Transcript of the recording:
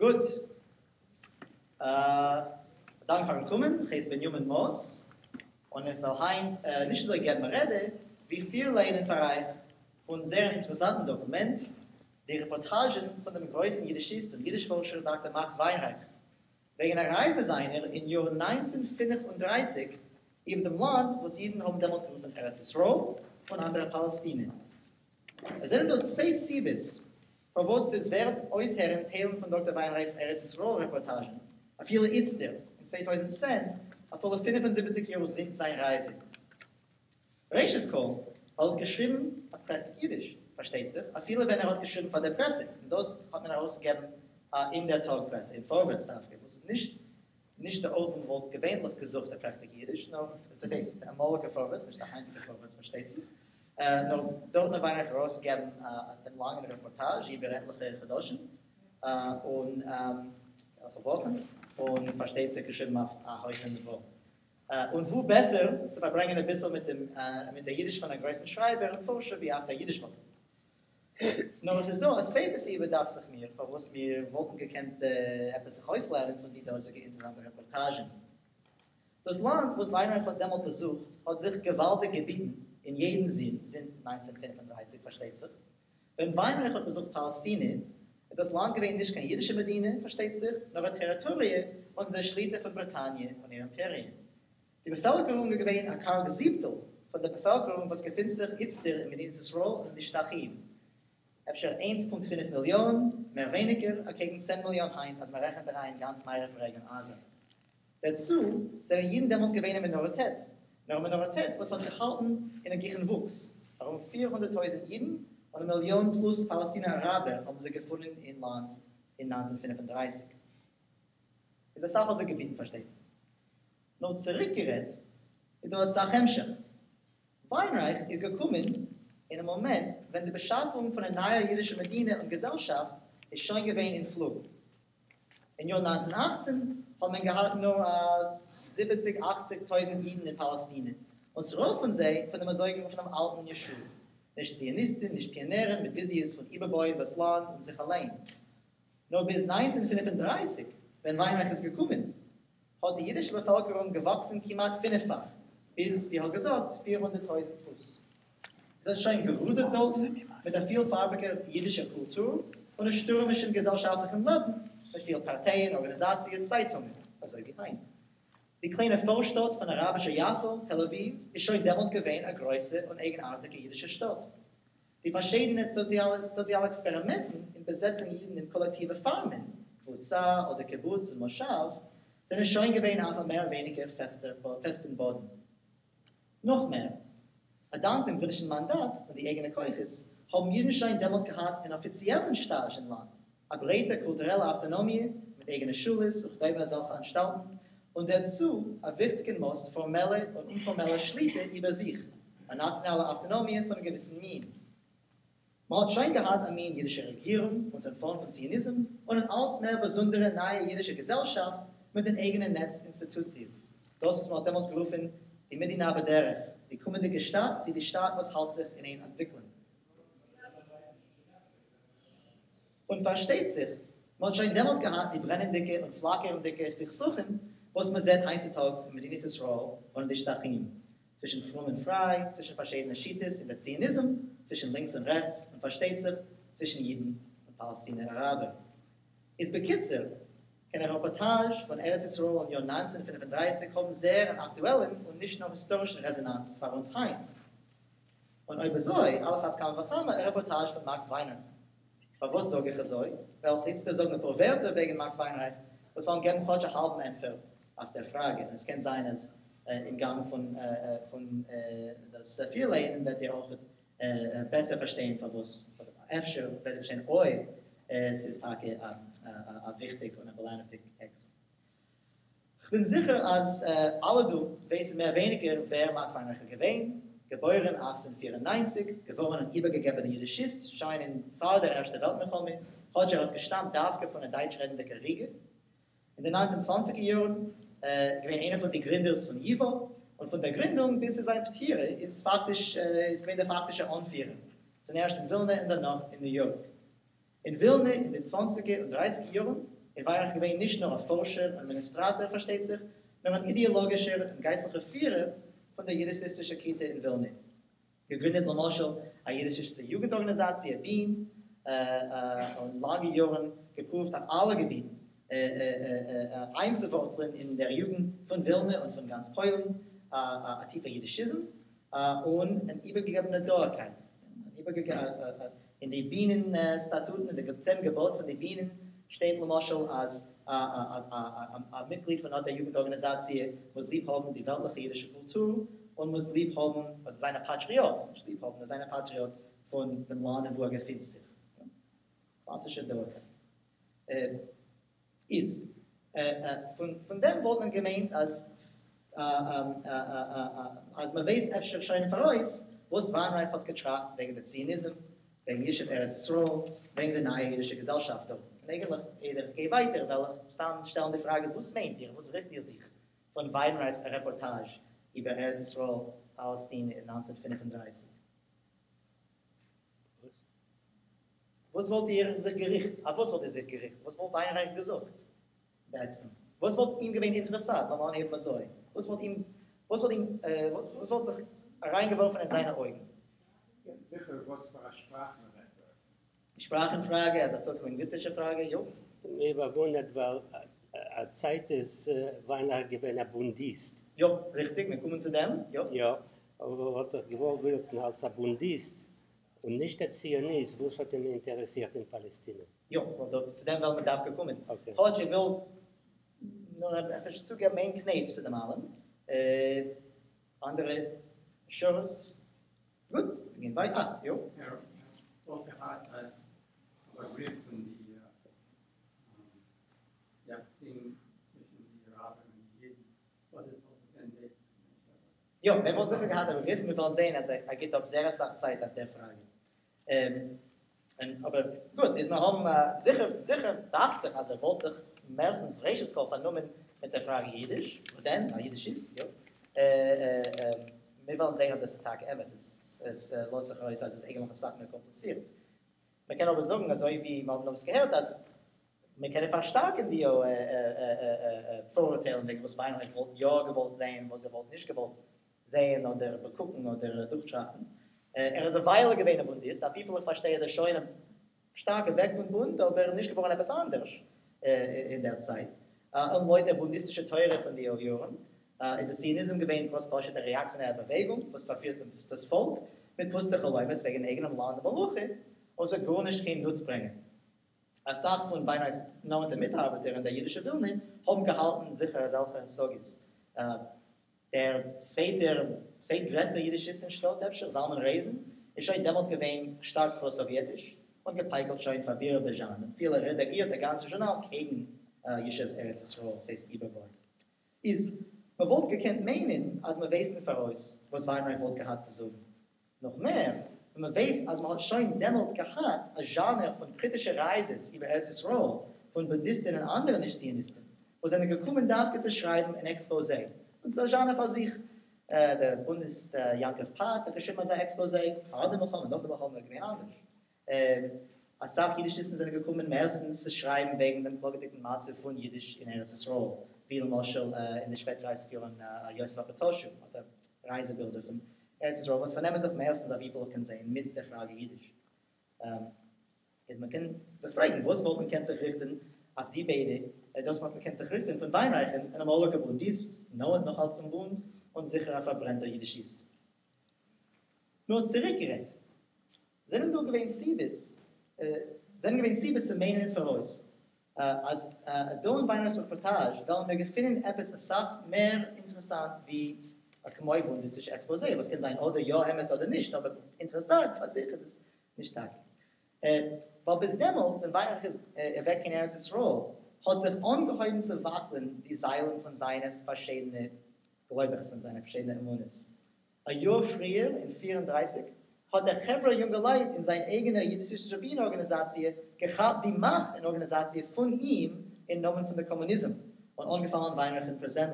גוט. א דאנק פארן קומען, איך הייס בנימין מאס, און איך וועל היינט נישט אזוי געבן א רעדע, ווי פירלייענען פאר אייך פון זייער אן אינטערעסאנטן דאקומענט, די רעפארטאזשן פון דעם גרויסן יידישיסט און יידיש-פארשער דאקטער מאקס וויינרייך, וועגן א רייזע זיינער אין יאר 1935 איבער דעם לאנד וואס אידן האבן דעמאלט גערופן ארץ ישראל און אנדערע פאלעסטינע. עס זענען דא צוויי סיבות פארוואס ס'איז ווערט אויסהערן טיילן פון דאקטער וויינרייך'ס ארץ ישראל רעפארטאזשן, אפילו איצטער, אין 2010, א פולע 75 יאר זינט זיין רייזע. ראשית כל, ווייל ער האט געשריבן א פרעכטיג אידיש, פארשטייט זיך, אפילו ווען ער האט געשריבן פאר דער פרעסע, און דאס האט מען ארויסגעגעבן אין דער טאג פרעסע, אין פארווערטס דווקא, וואס איז נישט נישט דער ארט וואו מ'וואלט געווענליך געזוכט א פרעכטיג אידיש, נאר דאס הייסט, די אמאליגע פארווערטס, נישט די היינטיגע פארווערטס פארשטייט זיך, נאר דארטן האט וויינרייך ארויסגעגעבן דעם לאנגן רעפארטאזש איבער עטליכע חדשים און עטליכע וואכן, און פארשטייט זיך געשריבן אויף א הויכן ניווא. און וואו בעסער צו פארברענגען אביסל מיט דעם מיט דער אידיש פון א גרויסן שרייבער און פארשער ווי אויף דער אידיש וואך. נאר עס איז דא א צווייטע סיבה דאכט זיך מיר פארוואס מיר וואלטן געקענט עפעס זיך אויסלערנען פון די דאזיגע אינטערעסאנטע רעפארטאזשן. דאס לאנד וואס וויינרייך האט דעמאלט באזוכט האט זיך געוואלדיג געביטן אין יעדן זין זינט 1935 פארשטייט זיך. ווען וויינרייך האט באזוכט פאלעסטינע איז דאס לאנד געווען נישט קיין אידישע מדינה פארשטייט זיך, נאר א טעריטאריע אונטער דער שליטה פון בריטאניע און איר אימפעריע. די באפעלקערונג איז געווען א קארג זיבטל פון דער באפעלקערונג וואס געפינט זיך איצטער אין מדינת ישראל און אין די שטחים, אפשר איינס פונקט פינף מיליאן, מער ווייניגער, אקעגן 10 מיליאן היינט אז מען רעכנט אריין גאנץ מערב ברעג און עזה. דערצו זענען אידן דעמאלט געווען א מינאריטעט, נאר א מינאריטעט וואס האט געהאלטן אין א גיכן וואוקס, ארום 400,000 אידן און א מיליאן פלוס פאלעסטינער אראבער האבן זיך געפונען אין לאנד אין 1935. איז אסאך האט זיך געביטן פארשטייט זיך. נאר צוריק גערעדט איז דא אסאך המשך. וויינרייך איז געקומען אין א מאמענט ווען די באשאפונג פון א נייער אידישער מדינה און געזעלשאפט איז שוין געווען אין פלוג. אין יאר 1918 האט מען געהאט נאר א זיבעציג אכציג טויזנט אידן אין פאלעסטינע, און ס'רוב פון זיי פון דעם אזויגערופענעם אלטן ישוב, נישט ציוניסטן, נישט פיאנערן מיט וויזיעס פון איבערבויען דאס לאנד און זיך אליין. נאר ביז 1935 ווען וויינרייך איז געקומען, האט די אידישע באפעלקערונג געוואקסן כמעט פינפפאך, ביז, ווי איך האב געזאגט, 400,000 פלוס. עס האט שוין גערודערט דארטן מיט א פילפארביגער אידישער קולטור און א שטורמישן געזעלשאפטליכן לעבן מיט פיל פארטייען, ארגאניזאציעס, צייטונגען, אזוי ווי היינט. די קליינע פארשטאט פון אראבישער יפו, תל אביב, איז שוין דעמאלט געווען א גרויסע און אייגנארטיגע אידישע שטאט. די פארשידענע סאציאלע עקספערימענטן אין באזעצן אידן אין קאלעקטיווע פארמען, קבוצה אדער קיבוץ און מושב, זענען שוין געווען אויף א מער ווייניגער פעסטן באדן. נאך מער, א דאנק דעם בריטישן מאנדאט און די אייגענע כוחות, האבן אידן שוין דעמאלט געהאט אן אפיציעלן סטאזש אין לאנד, א ברייטע קולטורעלע אויטאנאמיע מיט אייגענע שולעס וכדומה אזעלכע אנשטאלטן, און דערצו א וויכטיגן מאס פארמעלע און אומפארמעלע שליטה איבער זיך, א נאציאנאלע אויטאנאמיע פון א געוויסן מין. מען האט שוין געהאט א מין אידישע רעגירונג אונטערן פאן פון ציוניזם, און אן אלץ מער באזונדערע נייע אידישע געזעלשאפט מיט אן אייגענע נעץ אינסטיטוציעס, דאס וואס מען האט דעמאלט גערופן די מדינה בדרך, די קומענדיגע שטאט צי די שטאט וואס האלט זיך אין איין אנטוויקלען. און פארשטייט זיך, מען האט שוין דעמאלט געהאט די ברענענדיגע און פלאקערנדיגע סכסוכים וואס מען זעט היינט צוטאגס אין מדינת ישראל און אין די שטחים, צווישן פרום און פריי, צווישן פארשידענע שיטות אין דער ציוניזם, צווישן לינקס און רעכטס, און פארשטייט זיך, צווישן אידן און פאלעסטינער אראבער. איז בקיצור, קען א רעפארטאזש פון ארץ ישראל אין יאר 1935 האבן זייער אן אקטועלן און נישט נאר היסטארישן רעזאנאנס פאר אונז היינט. און אויב אזוי, על אחת כמה וכמה א רעפארטאזש פון מאקס וויינרייך. פארוואס זאג איך אזוי? וועל איך איצטער זאגן אפאר ווערטער וועגן מאקס וויינרייך וואס וועלן געבן כאטש א האלבן ענטפער אויף דער פראגע, און עס קען זיין אז אין גאנג פון פון דאס פירלייענען וועט איר אויך בעסער פארשטיין פארוואס, אדער אפשר וועט איר פארשטיין אויב עס איז טאקע א וויכטיג און א באלערנדיג טעקסט. כ'בין זיכער אז אלע דא ווייסן מער ווייניגער ווער מאקס וויינרייך איז געווען, געבוירן 1894, געווארן אן איבערגעגעבענער יידישיסט שוין אין פאר דער ערשטער וועלט מלחמה, כאטש ער האט געשטאמט דווקא פון א דייטש-רעדנדיקער ריגע. אין די 1920ער יארן געווען איינער פון די גרינדערס פון ייווא, און פון דער גרינדונג ביז צו זיין פטירה איז פאקטיש איז געווען דער פאקטישער אנפירער, צום ערשט אין ווילנע און דערנאך אין ניו יארק. אין ווילנע אין די 20ער און 30ער יארן איז וויינרייך געווען נישט נאר א פארשער און אדמיניסטראטאר, פארשטייט זיך, נאר אן אידעאלאגישער און גייסטליכער פירער פון דער יידישיסטישער כיתה אין ווילנע. געגרינדעט למשל א יידישיסטישע יוגנט ארגאניזאציע בין, און לאנגע יארן געפרואווט אויף אלע געביטן איינצוווארצלען אין דער יוגנט פון ווילנע און פון גאנץ פוילן א טיפער יידישיזם און אן איבערגעגעבענע דאהיקייט. אין די בינען סטאטוטן, אין די צען געבאט פון די בינען שטייט למשל אז א מיטגליד פון אט דער יוגנט ארגאניזאציע מוז ליב האבן די וועלטליכע אידישע קולטור און מוז ליב האבן אדער זיין א פאטריאט, נישט ליב האבן, נאר זיין א פאטריאט פון דעם לאנד אין וואו ער געפינט זיך. קלאסישע דאהיקייט איז פון דעם וואלט מען געמיינט אז אז מען ווייסט אפשר שוין פאראויס וואס וויינרייך האט געטראכט וועגן די ציוניזם, וועגן ישוב ארץ ישראל, וועגן די נייע אידישע געזעלשאפט דארטן. און אייגענטליך איידער איך גיי ווייטער וועל איך סתם שטעלן די פראגע וואס מיינט איר, וואס ריכט איר זיך פון וויינרייך'ס רעפארטאזש איבער ארץ ישראל פאלעסטינע אין 1935? וואס וואלט איר זיך געריכט? אויף וואס וואלט איר זיך געריכט? וואס וואלט וויינרייך געזאגט בעצם? וואס וואלט אים געווען אינטערעסאנט? לאמיר אנהייבן אזוי. וואס וואלט אים וואס וואלט אים וואס וואלט זיך אריינגעווארפן אין זיינע אויגן? זיכער וואס פאר א שפראך מען רעדט דארט. שפראכן פראגע, אזא סאציאלינגוויסטישע פראגע, יא. מיר באוואונדערט ווייל א צייט איז וויינרייך געווען א בונדיסט. יא, ריכטיג, מיר קומען צו דעם, יא. יא, אבער וואלט איך געוואלט וויסן אלס א בונדיסט און נישט א ציוניסט וואס האט אים אינטערעסירט אין פאלעסטינע? יא, ווייל צו דעם וועלן מיר דווקא קומען. אקעי. כאטש איך וויל נאר אפשר צוגעבן איין קנייטש צו דעם אלעם. אנדערע שורות? גוט, מיר גייען ווייטער. אה, יא. ער וואלט געהאט א באגריף פון די יחסים צווישן די אראבער און די אידן, וואס עס וואלט געווען דאס. יא, ער וואלט זיכער געהאט א באגריף, מיר וועלן זעהן אז ער גיבט אפ זייער אסאך צייט אויף דער פראגע. און אבער גוט, איז מיר האבן זיכער זיכער דאכט זיך אז ער וואלט זיך מערסטנס ראשית כל פארנומען מיט דער פראגע אידיש, וואס דען, א אידישיסט, יא. מיר וועלן זעהן אויב דאס איז טאקע אמת, עס לאזט זיך ארויס אז עס איז אייגענטליך אסאך מער קאמפליצירט. מען קען אבער זאגן אזוי ווי מיר האבן נארוואס געהערט אז מען קען פארשטארקען די פאראורטיילן וועגן וואס וויינרייך וואלט יא געוואלט זעהן וואס ער וואלט נישט געוואלט זעהן אדער באקוקן אדער דורכטראכטן. ער איז א וויילע געווען א בונדיסט, אויף וויפיל איך פארשטיי איז ער שוין שטארק אוועק פון בונד אבער נישט געווארן עפעס אנדערש אין דער צייט. און לויט דער בונדיסטישער תורה פון די יארן איז דער ציוניזם געווען בלויז פשוט א רעאקציאנערע באוועגונג וואס פארפירט דאס פאלק מיט פוסטע חלומות וועגן אייגענעם לאנד און מלוכה און ס'וועט גארנישט קיין נוץ ברענגען. אסאך פון וויינרייך'ס נאענטע מיטארבעטער אין דער אידישער ווילנע האבן געהאלטן זיכער אזעלכע השגות. דער צווייטער צווייט גרעסטער אידישיסט אין שטאט אפשר, זלמן רייזען, איז שוין דעמאלט געווען שטארק פרא-סאוויעטיש און געפייקלט שוין פאר ביראביזשאן און אפילו רעדאגירט א גאנצן זשורנאל קעגן ישוב ארץ ישראל, ס'הייסט איבערבוי. איז מ'וואלט געקענט מיינען אז מ'ווייסט אין פאראויס וואס וויינרייך וואלט געהאט צו זאגן. נאך מער, ווען מ'ווייסט אז מ'האט שוין דעמאלט געהאט א זשאנער פון קריטישע רייזעס איבער ארץ ישראל פון בונדיסטן און אנדערע נישט ציוניסטן וואס זענען געקומען דווקא צו שרייבן אן עקספאזע, און ס'איז א זשאנער פאר זיך. דער בונדיסט יעקב פת האט געשריבן אזא עקספאזע פאר די מלחמה, נאך די מלחמה איז געווען אנדערש. אסאך אידישיסטן זענען געקומען מערסטנס צו שרייבן וועגן דעם קלאגעדיגן מצב פון אידיש אין ארץ ישראל, ווי למשל אין די שפעט דרייסיג יארן יוסף אפאטאשו האט רייזע בילדער פון ארץ ישראל וואס פארנעמען זיך מערסטנס אויף וויפיל איך קען זעהן מיט דער פראגע אידיש. איז מען קען זיך פרעגן וואס וואלט מען קען זיך ריכטן אויף די ביידע, דאס וואלט מען קען זיך ריכטן פון וויינרייכן, אן אמאליגער בונדיסט, נאענט נאך אלץ צום בונד, און זיכער א פארברענטער אידישיסט. נאר צוריק גערעדט, זענען דא געווען סיבות, זענען געווען סיבות צו מיינען אין פאראויס אז דא אין וויינרייך'ס רעפארטאזש וועלן מיר געפינען עפעס אסאך מער אינטערעסאנט ווי א כמו בונדיסטישע עקספאזע וואס קען זיין אדער יא אמת אדער נישט אבער אינטערעסאנט פאר זיך איז עס נישט טאקע. ווייל ביז דעמאלט ווען וויינרייך איז אוועק קיין ארץ ישראל האט זיך אנגעהויבן צו וואקלען די זיילן פון זיינע פארשידענע גלויבעכצן זיינע פארשידענע אמונות. א יאר פריער, אין 34, האט א חברה יונגעלייט אין זיין אייגענער אידישיסטישער בינע ארגאניזאציע געכאפט די מאכט אין ארגאניזאציע פון אים אין נאמען פון די קאמוניזם און אנגעפאלן וויינרייכן פערזענליך.